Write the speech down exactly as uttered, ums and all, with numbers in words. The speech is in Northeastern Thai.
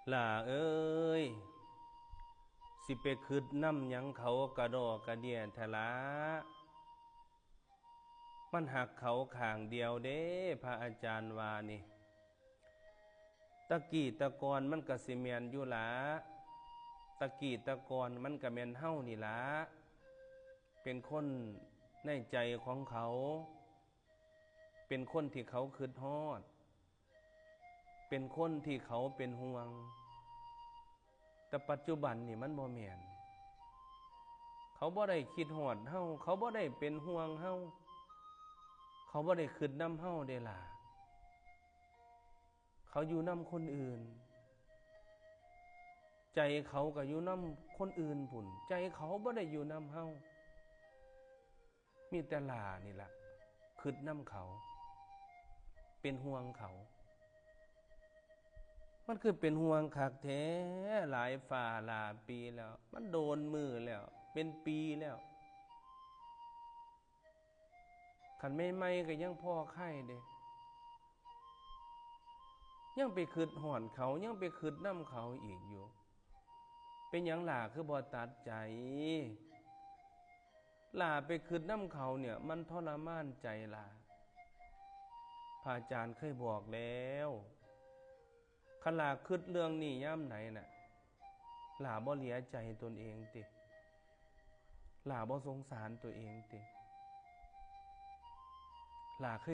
หล้าเอ้ย สิไปคิดนำหยังเขากะด้อกะเดี้ยแท้ละ มันฮักเขาข้างเดียวเด้ พระอาจารย์ว่านี่ ตะกี้ตะก่อนมันกะสิแม่นอยู่ละ ตะกี้ตะก่อนมันกะแม่นเฮานี่ละ เป็นคนในใจของเขา เป็นคนที่เขาคิดฮอด เป็นคนที่เขาเป็นห่วง แต่ปัจจุบันนี่มันบ่แม่น เขาบ่ได้คิดฮอดเฮา เขาบ่ได้เป็นห่วงเฮา เขาบ่ได้คิดนำเฮาเด้ล่ะ เขาอยู่นำคนอื่น ใจเขากะอยู่นำคนอื่นพุ้น ใจเขาบ่ได้อยู่นำเฮา มีแต่หล้านี่ละ คิดนำเขา เป็นห่วงเขา มันคือเป็นห่วงคักแท้ หลายฟ้าหลายปีแล้ว มันโดนมื้อแล้ว เป็นปีแล้ว คันใหม่ๆกะยังพอไคเด้ ยังไปคิดฮอดเขา ยังไปคิดนำเขาอีกอยู่ เป็นหยังหล้าคือบ่ตัดใจ หล้าไปคิดนำเขาเนี่ย มันทรมานใจหล้า พระอาจารย์เคยบอกแล้ว คันหล้าคิดเรื่องนี้ยามใดน่ะ หล้าบ่เหลือใจตนเองติ หล้าบ่สงสารตัวเองติ หล้าเคย